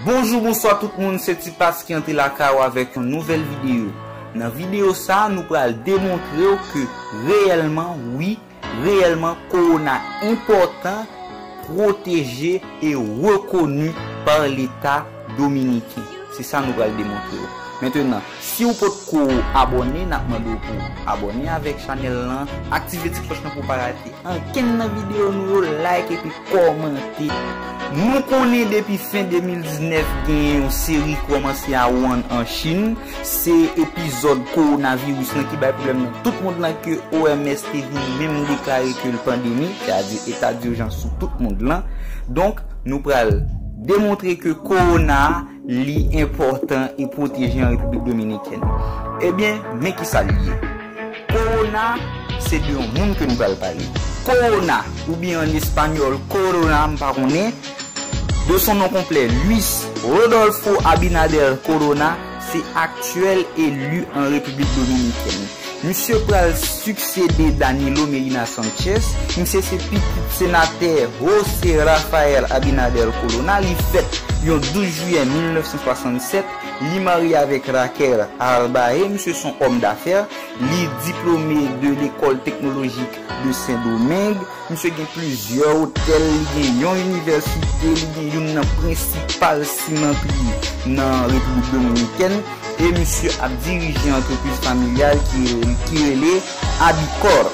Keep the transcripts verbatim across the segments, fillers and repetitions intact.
Bonjou, bonswa tout moun, se Ti Pas ki antre lakay ou avèk yon nouvèl videyo. Nan videyo sa, nou pral demontre w ke reyèlman, wi, reyèlman, kowona enpòtan, pwoteje e rekoni pa Leta dominiken. Se sa nou pral demontre w. Mentenan, si w potko abòne, n ap mande w pou w abòne avèk chanèl lan, aktive ti klòch lan pou w pa rate ankenn nan videyo nou yo, like epi kòmante. Nou konnen depi fen de mil diznèf genyen yon seri kòmanse a wonn an Chin. Se epizòd kowonaviris lan ki bay pwoblèm nan tout mond lan ke O M S te vin menm deklare ke l pandemi, sètadi eta dijans sou tout mond lan. Donk, nou pral demontre ke kowona a, li enpòtan e pwoteje an Repiblik Dominikèn. Ebyen, men kisa l ye. Kowona, se de yon moun ke nou pral pale. Kowona, oubyen an espanyòl, corona, m pa konnen, de son non konplè, Luis Rodolfo Abinader Corona, se aktyèl eli an Repiblik Dominikèn. Misye pral siksede Danilo Medina Sanchez. Misye se pitit senatè José Rafael Abinader Corona. Li fèt yon douz jiyè mil nèf san swasannsèt. Li marye avèk Raquel Arbaje. Misye se yon òm dafè. Li diplome de Lekòl Teknolojik de Sendomeng. Misye gen plizyè otèl, li gen yon inivèsite, li gen youn nan prensipal simantri nan Repiblik Dominikèn, e misye ap dirije antrepriz familyal ki, ki rele Abicor.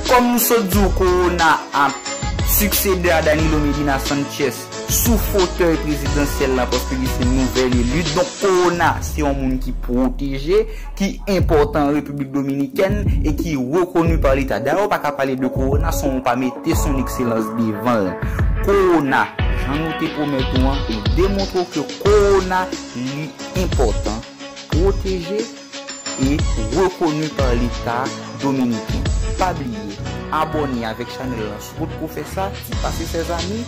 Kòm nou sot di w, kowona ap siksede a Danilo Medina Sanchez sou fotèy prezidansyèl la, paske li se nouvèl eli. Donk, kowona se yon moun ki pwoteje, ki enpòtan an Repiblik Dominikèn e ki rekoni pa Leta. Dayè, w pa ka pale de kowona san w pa mete son ekselans devan l. Kowona, jan nou te pwomèt ou an, li demontre w ke kowona, li enpòtan, pwoteje e rekoni pa Leta dominiken. Pa bliye, abòne avèk chanèl lan si w potko fè sa, ti pase sèzami,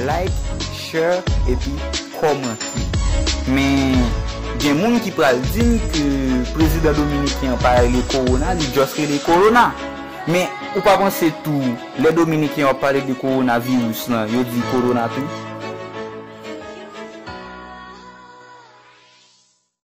like, share, epi kòmante. Men, gen moun ki pral di m ke prezidan dominiken an pa rele kowona, li just rele kowona. Men, ou pa panse tou, lè dominiken yo ap pale de kowonaviris lan, yo di kowona tou?